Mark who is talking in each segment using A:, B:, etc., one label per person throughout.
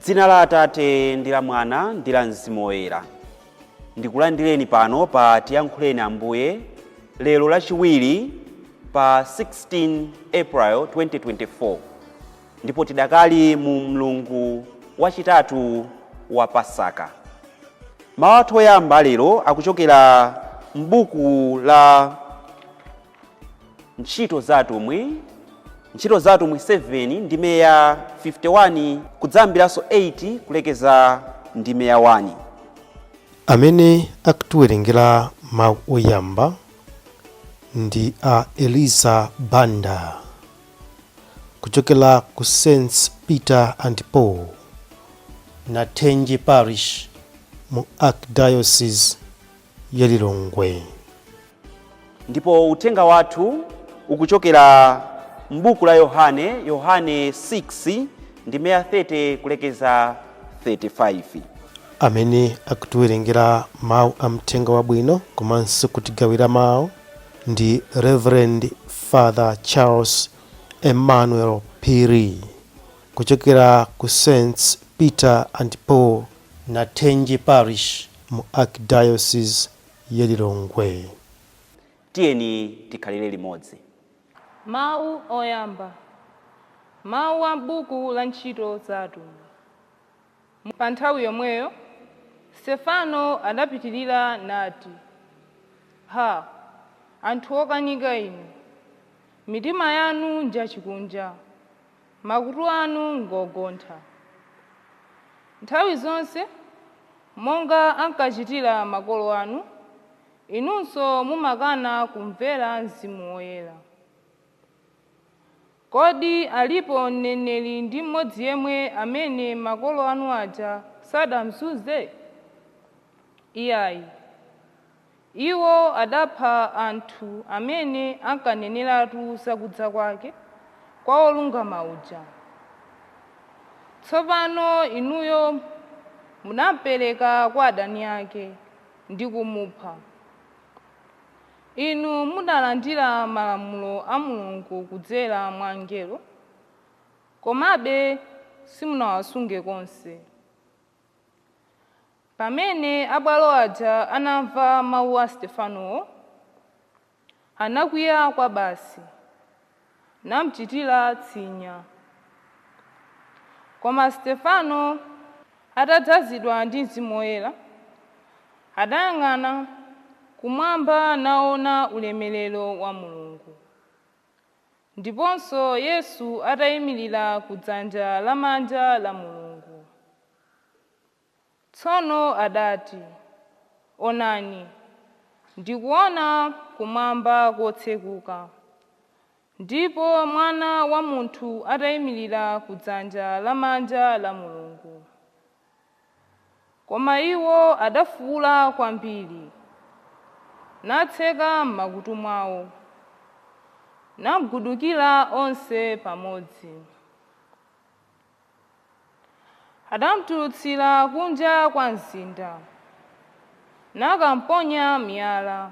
A: M'dzina la Atate ndi la Mwana ndi la Mzimu Woyera. Ndikulandireni pano pa Tiyankhuleni Ambuye lero Lachiwiri pa 16 April 2024 ndipo tidakali mu mlungu wachitatu wa Pasaka. Mawu athu oyamba lero akuchokera m'buku la Ntchito za Atumwi, Ntchito za Atumwi 7 ndime ya 51 kudzayambiranso 8 kulekeza ndime ya 1.
B: Amene akutiwerengera mawu oyamba ndi a Eliza Banda kuchokera ku Saints Peter and Paul, Nathenje Parish mu Archdiocese ya Lilongwe.
A: Ndipo uthenga wathu ukuchokera m'buku la Yohane, Yohane 6 ndime ya 30 kulekeza 35.
B: Amene akutiwerengera mawu a mthenga wabwino komanso kutigawira mawu ndi Reverend Father Charles Emmanuel Phiri kuchokera ku Saints Peter and Paul, Nathenje Parish mu Archdiocese ya Lilongwe.
A: Tiyeni tikhalire limodzi.
C: Mawu oyamba. Mawu a m'buku la Ntchito za Atumwi. Pa nthawi yomweyo Stefano adapitirira nati, Ha, anthu okanika inu! Mitima yanu njachikunja, makutu anu ngogontha. Nthawi zonse, monga ankachitira makolo anu, inunso mumakana kumvera Mzimu Woyera. Kodi alipo mneneri ndi mmodzi yemwe amene makolo anu aja sadamzunze? Iyayi. Iwo adapha anthu amene ankaneneratu za kudza kwake, kwa Wolungama uja. Tsopano inuyo mudampereka kwa adani ake ndi kumupha. Inu mudalandira malamulo a Mulungu kudzera mwa angelo, komabe simunawasunge konse. Pamene abwalo aja anamva mawu a Stefanowo, anakwiya kwabasi, namchitira tsinya. Koma Stefano, atadzazidwa ndi Mzimu Woyera, adayang'ana kumwamba naona ulemerero wa Mulungu, ndiponso Yesu atayimirira kudzanja lamanja la Mulungu. Tsono adati, Onani, ndikuona kumwamba kotsekuka, ndipo Mwana wa munthu atayimirira kudzanja lamanja la Mulungu. Koma iwo adafuwula kwambiri, natseka m'makutu mwawo, namgudukira onse pamodzi. Adamtulutsira kunja kwa mzinda, nakamponya miyala.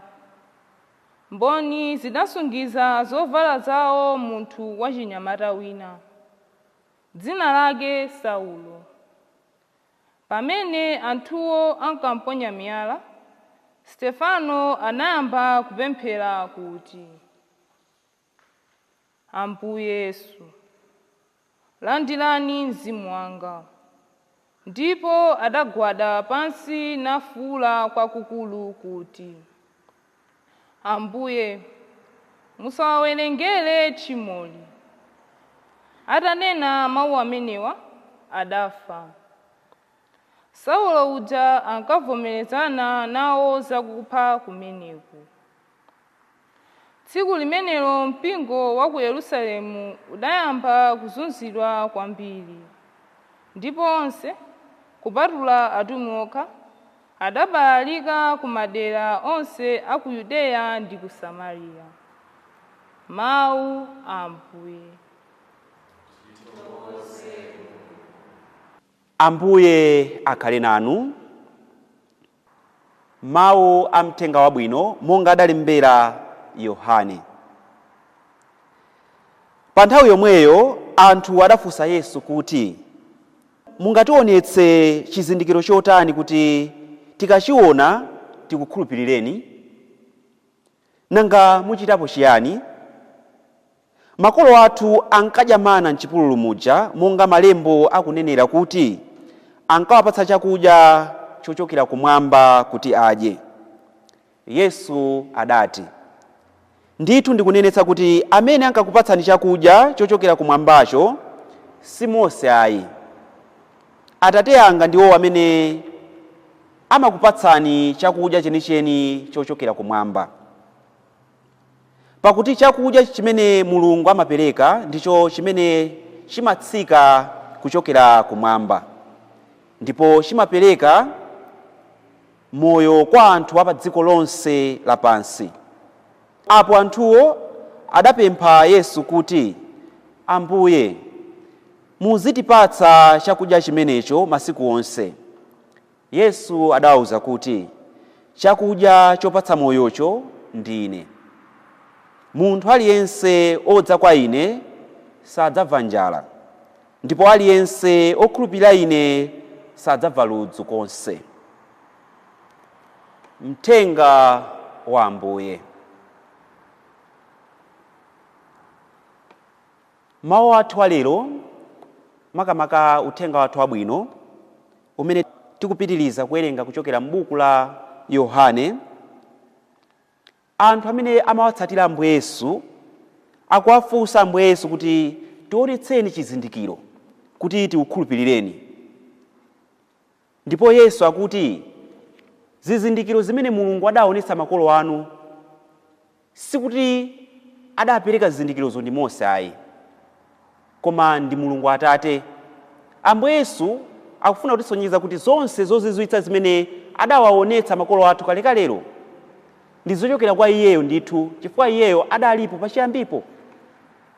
C: Mboni zidasungiza zovala zawo munthu wachinyamata wina, dzina lake Saulo. Pamene anthuwo ankamponya miyala, Stefano anayamba kupemphera kuti, Ambuye Yesu, landirani mzimu wanga. Ndipo adagwada pansi nafuwula kwakukulu kuti, Ambuye, musawawerengere tchimoli. Atanena mawu amenewa, adafa. Saulo uja ankavomerezana nawo za kupha kumeneku. Tsiku limenelo mpingo wa ku Yerusalemu udayamba kuzunzidwa kwambiri, ndipo onse, kupatula atumwi okha, adabalalika ku madera onse a ku Yudeya ndi ku Samariya. Mawu a Ambuye.
A: Ambuye akhale nanu. Mawu a Mthenga Wabwino monga adalembera Yohane. Pa nthawi yomweyo anthu adafunsa Yesu kuti, Mungationetse chizindikiro chotani kuti tikachiona tikukhulupirireni? Nanga muchitapo chiyani? Makolo athu ankadya mana m'chipululu muja, monga malembo akunenera kuti, ankawapatsa chakudya chochokera kumwamba kuti adye. Yesu adati, Ndithu ndikunenetsa kuti amene ankakupatsani chakudya chochokera kumwambacho si Mose ayi. Atate anga ndiwo amene amakupatsani chakudya chenicheni chochokera kumwamba. Pakuti chakudya chimene Mulungu amapereka ndicho chimene chimatsika kuchokera kumwamba, ndipo chimapereka moyo kwa anthu a pa dziko lonse lapansi. Apo anthuwo adapempha Yesu kuti, Ambuye, muzitipatsa chakudya chimenecho masiku onse. Yesu adawauza kuti, Chakudya chopatsa moyocho ndine. Munthu aliyense odza kwa Ine sadzamva njala, ndipo aliyense okhulupirira Ine sadzamva ludzu konse. Mthenga wa Ambuye. Mawu athu alero, makamaka uthenga wathu wabwino umene tikupitiriza kuwerenga kuchokera m'buku la Yohane, anthu amene amawatsatira Ambuye Yesu akuwafunsa Ambuye Yesu kuti tionetseni chizindikiro kuti tikukhulupirireni. Ndipo Yesu akuti zizindikiro zimene Mulungu adaonetsa makolo anu sikuti adapereka zizindikirozo ndi Mose ayi, koma ndi Mulungu Atate. Ambuye Yesu akufuna kutisonyeza kuti zonse zozizwitsa zimene adawaonetsa makolo athu kalekalero ndi zochokera kwa iyeyo ndithu, chifukwa iyeyo adalipo pachiyambipo.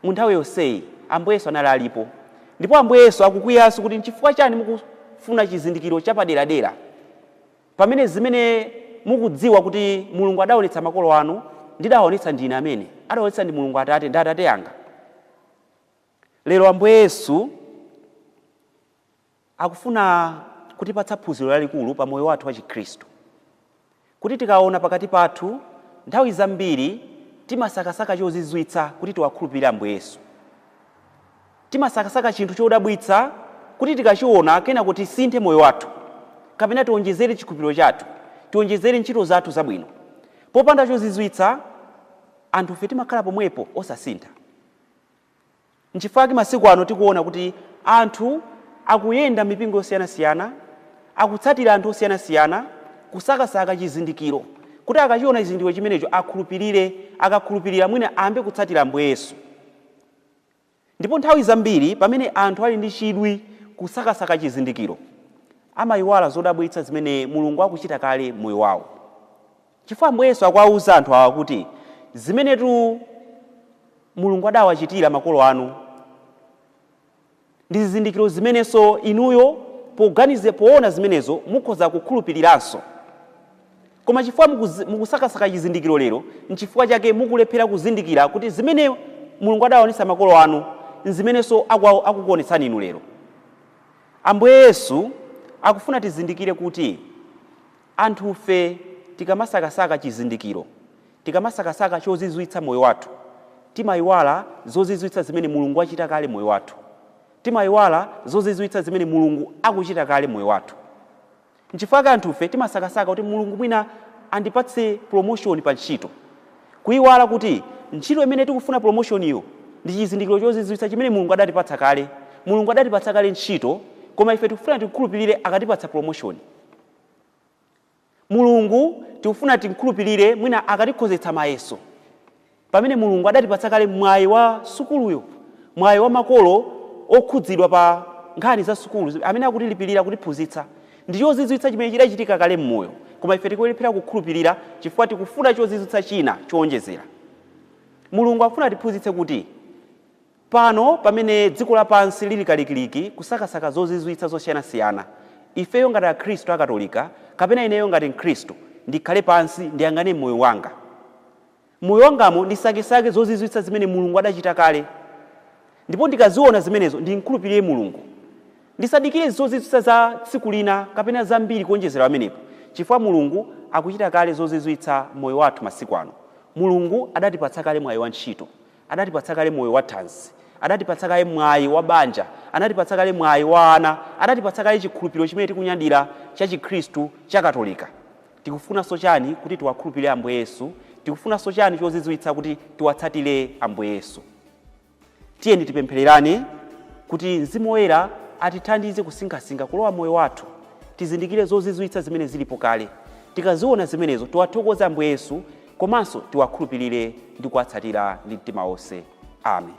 A: Mu nthawi yonseyi Ambuye Yesu anali alipo. Ndipo Ambuye Yesu akukwiyanso kuti nchifukwa chani mukufuna chizindikiro chapaderadera pamene zimene mukudziwa kuti Mulungu adaonetsa makolo anu ndidawaonetsa ndine amene adaonetsa ndi Mulungu Atate, ndi Atate anga. Lero Ambuye Yesu akufuna kutipatsa phunziro lalikulu pa moyo wathu wa Chikhristu, kuti tikaona pakati pathu nthawi zambiri timasakasaka chozizwitsa kuti tiwakhulupirire Ambuye Yesu. Timasakasaka chinthu chodabwitsa kuti tikachiona kenako tisinthe moyo wathu, kapena tionjezere chikhulupiriro chathu, tionjezere ntchito zathu zabwino. Popanda chozizwitsa, anthufe timakhala pomwepo osasintha. Nchifukwa chake masiku ano tikuona kuti anthu akuyenda mipingo yosiyanasiyana, akutsatira anthu osiyanasiyana, kusakasaka chizindikiro, kuti akachiona chizindikiro chimenecho akhulupirire, akakhulupirira mwina ayambe kutsatira Ambuye Yesu. Ndipo nthawi zambiri pamene anthu ali ndi chidwi kusakasaka chizindikiro, amayiwala zodabwitsa zimene Mulungu akuchita kale m'moyo wawo. Chifukwa Ambuye Yesu akuwauza anthu awa kuti zimenetu Mulungu adawachitira makolo anu ndi zizindikiro zimenenso inuyo poganiza poona zimenezo mukhoza kukhulupiriranso. Koma chifukwa mukusakasaka chizindikiro lero, nchifukwa chake mukulephera kuzindikira kuti zimene Mulungu adawaonetsa makolo anu nzimenenso akukuonetsani inu lero. Ambuye Yesu akufuna tizindikire kuti anthufe tikamasakasaka chizindikiro, tikamasakasaka chozizwitsa moyo wathu, timayiwala zozizwitsa zimene Mulungu wachita kale moyo wathu. Timayiwala zozizwitsa zimene Mulungu akuchita kale moyo wathu. Nchifukwa chake anthufe timasakasaka kuti Mulungu mwina andipatse promotion pa ntchito. Kuyiwala kuti ntchito imene tikufuna promotion iyo ndi chizindikiro chozizwitsa chimene Mulungu adatipatsa kale. Mulungu adatipatsa kale ntchito, koma ife tikufuna tikhulupirire akatipatsa promotion. Mulungu tikufuna timkhulupirire mwina akatikhozetsa mayeso, pamene Mulungu adatipatsa kale mwayi wa sukuluyo, mwayi wa makolo okhudzidwa pa nkhani za sukulu amene akutilipirira kutiphunzitsa. Ndi chozizwitsa chimene chidachitika kale m'moyo, koma ife tikulephera kukhulupirira chifukwa tikufuna chozizwitsa china chowonjezera. Mulungu akufuna atiphunzitse kuti pano pamene dziko lapansi lili kalikiliki kusakasaka zozizwitsa zosiyanasiyana, ifeyo ngati Akhristu Akatolika, kapena ineyo ngati Mkhristu, ndikhale pansi ndiyang'ane m'moyo wanga. M'moyo wangamo ndisakesake zozizwitsa zimene Mulungu adachita kale. Ndipo ndikaziona zimenezo ndimkhulupirire Mulungu. Ndisadikire zozizwitsa za tsiku lina kapena zambiri kuonjezera pamenepo, chifukwa Mulungu akuchita kale zozizwitsa moyo wathu masiku ano. Mulungu adatipatsa kale mwayi wa ntchito, adatipatsa kale moyo wa thanzi, adatipatsa kale mwayi wa banja, anatipatsa kale mwayi wa ana, adatipatsa kale chikhulupiriro chimene tikunyadira cha Chikhristu cha Katolika. Tikufunanso chani kuti tiwakhulupirire Ambuye Yesu? Tikufunanso chani chozizwitsa kuti tiwatsatire Ambuye Yesu? Tiyeni tipemphererane kuti Mzimu Woyera atithandize kusinkhasinkha kulowa moyo wathu, tizindikire zozizwitsa zimene zilipo kale. Tikaziona zimenezo, tiwathokoze Ambuye Yesu komanso tiwakhulupirire ndi kuwatsatira ndi mtima wonse. Amen.